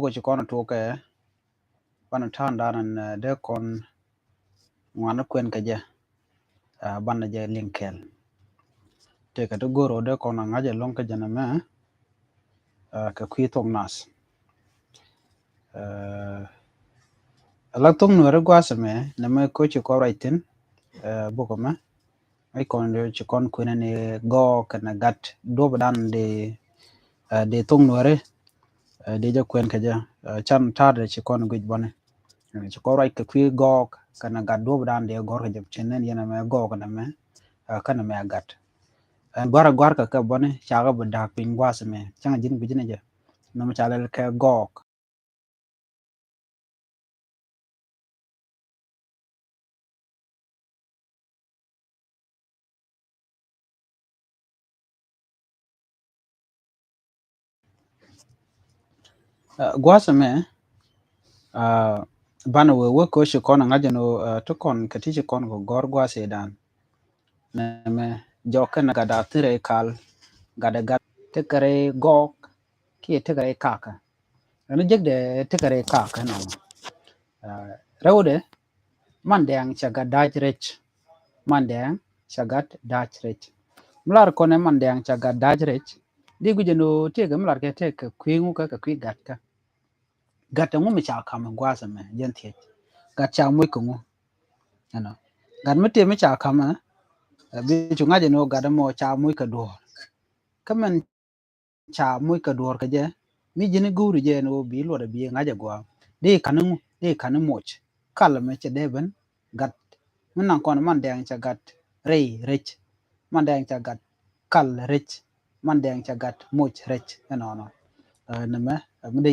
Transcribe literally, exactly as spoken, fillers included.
kɔ ci kɔn tuɔkɛ banɛ ta̱a̱n da̱a̱n ɛn, eh, dee kɔn ŋuan kuɛn kɛ jɛ, eh, banɛ jɛ liŋ kɛɛl. Tëëkɛ ti go̱r ɔ dee kɔn a ŋa̱c ɛlɔ̱ŋ kä jɛn ɛmɛ, eh, kɛ kui̱ thok nath. Eh, ala thok nuɛri gua̱a̱th ɛmɛ nɛmɛ koci kɔn ruac thi̱n, eh, buk ɛmɛ. Ŋäc kɔn ci kɔn kuenɛ ni gɔɔk kɛnɛ gat duɔ̱p dan di, eh, di thok nuɛri, eh, di jɛ kuɛn kɛ jɛ, eh, can ta̱a̱dɛ ci kɔn guic bɔni. Eh, ci kɔn ruac kɛ kui̱ gɔɔk kɛnɛ gat duɔ̱p dan di gɔr kɛ jɛ ci nɛn yɛn ɛmɛ gɔɔk nɛmɛ, eh, kɛnɛ mɛ gat. Ɛn gua̱r gua̱r kɛ kɛ bɔni cakɛ bi da̱a̱k piny gua̱a̱th ɛmɛ cäŋ ji̱n gui̱c ni jɛ. Nɔmɔ ca lɛl kɛ gɔɔk. Ah, gua̱a̱th ɛmɛ, ah, banɛ wee wee koci kɔn a ŋa̱c ɛn ɣöö, ah, ti kɔn kɛ ti ci kɔn kɛ gɔ̱r gua̱a̱th ëëdan. Nɛmɛ jɔk kɛn gat a thirɛ i̱ kal, gat ɛ gat tekɛ rɛy gɔɔk kiɛ tekɛ rɛy kakä. Ɛn jekdɛ tekɛ rɛy kakä nɔmɔ. Ah, rɛwdɛ, man dɛɛŋ ca gat da̱a̱c rɛc. Man dɛɛŋ ca gat da̱a̱c rɛc. Mi lar kɔnɛ man dɛɛŋ ca gat da̱a̱c rɛc. Di guic ɛn ɣöö tëëkɛ mi lar kɛ tëëkɛ kui̱ ŋukä kɛ kui̱ gat kä. Gat ɛŋu mi ca ka̱m ɛ gua̱a̱th ɛmɛ jɛn thiec. Gat ca moc kɛ ŋu. Ɛnɔ. Gat mi tëë mi ca ka̱m ɛ, eh, bi cu ŋa̱c ɛn ɣöö gat ɛmɔ ca moc kɛ duɔ̱ɔ̱r. Kä mɛn ca moc kɛ duɔ̱ɔ̱r kɛ jɛ, mi ji̱n i̱ go̱o̱ri jɛ ɛn ɣöö bi luɔt ɛ bi ŋa̱c ɛ gua̱a̱m. Dee ka̱n i̱ ŋu, dee ka̱n i̱ moc. Kal ɛmɛ cɛ dee ben gat. Mi naŋ kɔn man dɛɛŋ ca gat rɛy rɛc. Man dɛɛŋ ca gat kal rɛc. Man dɛɛŋ ca gat moc rɛc. Ɛnɔnɔ. Eh, nɛmɛ, eh, mi dee